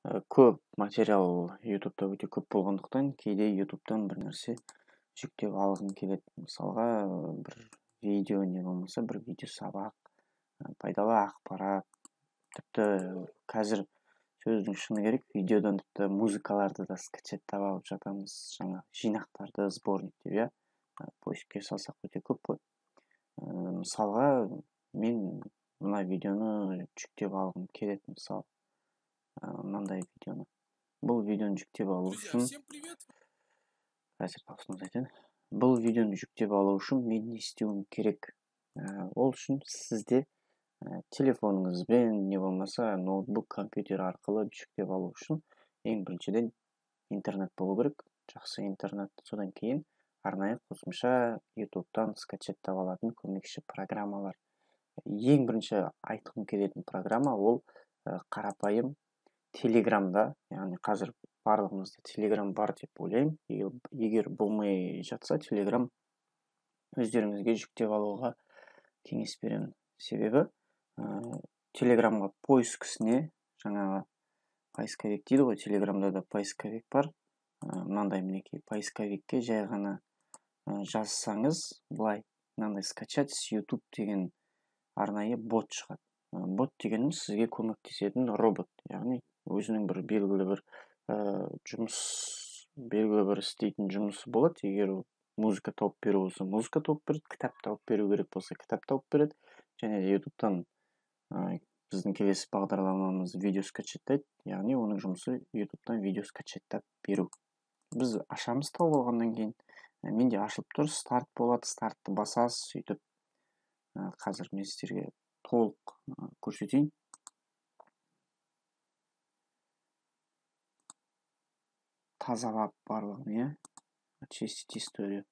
Көп материал YouTube'та өте көп болғандықтан, кейде YouTube'тан бір нәрсе жүктеп алғым келеді. Мысалға, бір видео, не болмаса бір видео сабақ, пайдалы ақпарат. Тіпті қазір сөздің шыны керек, видеодан тіпті музыкаларды да скачаттап алып жатамыз, жаңа жинақтарды, сборник деп, иә. Поискке салсақ өте көп қой. Мысалға, мен мына видеоны жүктеп алғым келеді, мысалы. Мынандай видеоны. Бұл видеоны жүктеп алу үшін қазір дауысын айтайын. Бұл видеоны жүктеп алу үшін мен не істеуім керек? Ол үшін сізде телефоныңызбен, не болмаса ноутбук, компьютер арқылы жүктеп алу үшін ең біріншіден интернет болу керек, жақсы интернет. Содан кейін арнайы қосымша YouTube'тан скачаттап алатын көмекші программалар. Ең бірінші айтқым келетін программа ол қарапайым Телеграмда, яғни қазір барлығымызда Телеграм бар деп ойлаймын. Егер болмай жатса, Телеграм өздеріңізге жүктеп алуға кеңес беремін. Себебі Телеграмға поискісіне жаңағы поисковик дейді ғой, Телеграмда да поисковик бар. Мынандай мінекей поисковикке жай ғана жазсаңыз, былай мынандай скачать с YouTube деген арнайы бот шығады. Бот дегеніміз сізге көмектесетін робот, яғни өзінің бір белгілі бір жұмыс, белгілі бір істейтін жұмысы болады. Егер музыка тауып беру болса, музыка тауып береді, кітап тауып беру керек болса, кітап тауып береді. Және де YouTube'тан біздің келесі бағдарламамыз видео скачаттайды, яғни оның жұмысы YouTube'тан видео скачаттап беру. Біз ашамыз тауып алғаннан кейін, менде ашылып тұр, старт болады, стартты басасыз, сөйтіп қазір мен сіздерге толық көрсетейін. Тазалап барлығын, иә, очистить историю.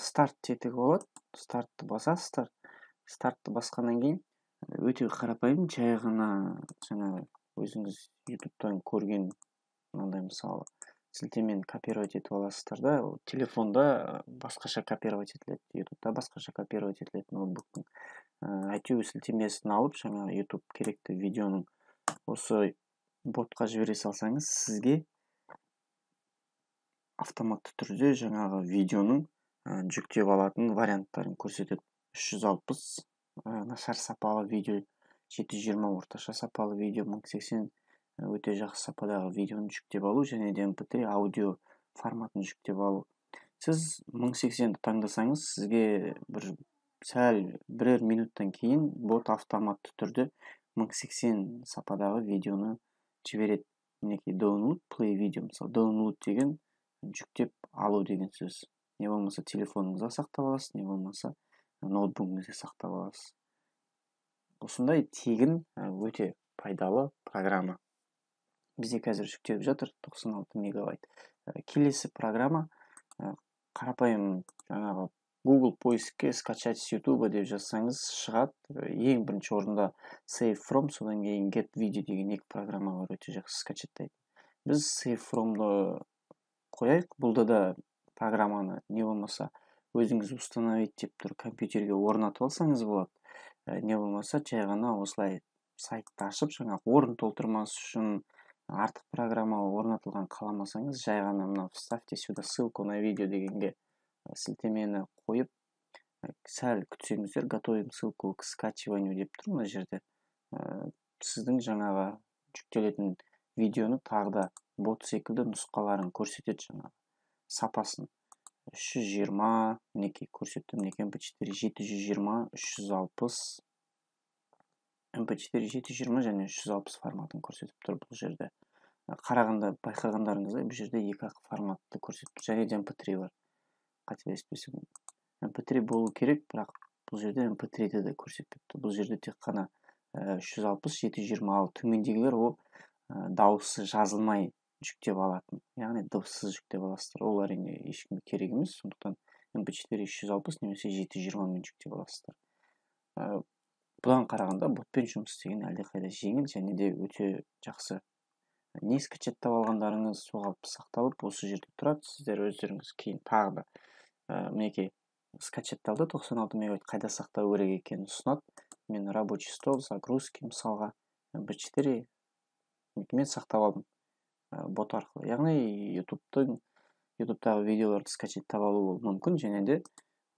Старт тетігі болады, стартты басасыздар. Стартты басқаннан кейін өте қарапайым, жай ғана жаңағы өзіңіз YouTube'тан көрген мынандай мысалы сілтемені копировать етіп аласыздар да, телефонда басқаша копировать етіледі, YouTube'та басқаша копировать етіледі ноутбуктың. Әйтеуір сілтемесін алып, жаңағы YouTube керекті видеоның осы ботқа жібере салсаңыз, сізге автоматты түрде жаңағы видеоның жүктеп алатын варианттарын көрсетеді. 360 нашар сапалы видео, 720 орташа сапалы видео, 1080 өте жақсы сападағы видеоны жүктеп алу және де MP3 аудио форматын жүктеп алу. Сіз 1080-ді таңдасаңыз, сізге бір сәл бірер минуттан кейін бот автоматты түрде 1080 сападағы видеоны жібереді. Мінекей download play video, мысалы download деген жүктеп алу деген сөз. Не болмаса телефоныңызға сақтап аласыз, не болмаса ноутбугіңізге сақтап аласыз. Осындай тегін өте пайдалы программа. Бізде қазір жүктеліп жатыр 96 мегабайт. Келесі программа қарапайым жаңағы Google поискке скачать с YouTube деп жазсаңыз шығады. Ең бірінші орында Save From, содан кейін Get Video деген екі программа бар, өте жақсы скачаттайды. Біз Save From'ды қояйық. Бұлда да программаны не болмаса өзіңіз установить деп тұр компьютерге орнатып алсаңыз болады. Не болмаса жай ғана осылай сайтты ашып, жаңағы орын толтырмас үшін артық программа орнатылған қаламасаңыз, жай ғана мына вставьте сюда ссылку на видео дегенге сілтемені қойып, сәл күтсеңіздер, готовим ссылку к скачиванию деп тұр мына жерде. Сіздің жаңағы жүктелетін видеоны тағы да бот секілді нұсқаларын көрсетеді, жаңағы сапасын. 320, мінекей көрсетті, мінекей MP4 720, 360, MP4 720 және 360 форматын көрсетіп тұр бұл жерде. Қарағанда байқағандарыңыздай бұл жерде екі ақ форматты көрсетіп тұр. Және де MP3 бар. Қателеспесем MP3 болу керек, бірақ бұл жерде MP3-ді де көрсетпепті. Бұл жерде тек қана 360, 720, ал төмендегілер ол дауысы жазылмай жүктеп алатын, яғни дыбыссыз жүктеп аласыздар. Ол әрине ешкімге керек емес, сондықтан MP4 360 немесе 720 мен жүктеп аласыздар. Бұдан қарағанда ботпен жұмыс істеген әлдеқайда жеңіл және де өте жақсы. Не скачаттап алғандарыңыз сол қалпы сақталып осы жерде тұрады. Сіздер өздеріңіз кейін тағы да мінекей Скачатталды 96 мегабайт. Қайда сақтау керек екенін ұсынады. Мен рабочий стол, загрузки, мысалға, mp4 мен сақтап алдым бот арқылы. Яғни Ютубтағы видеоларды скачать алу мүмкін. Және де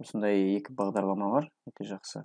осындай екі бағдарлама бар, өте жақсы.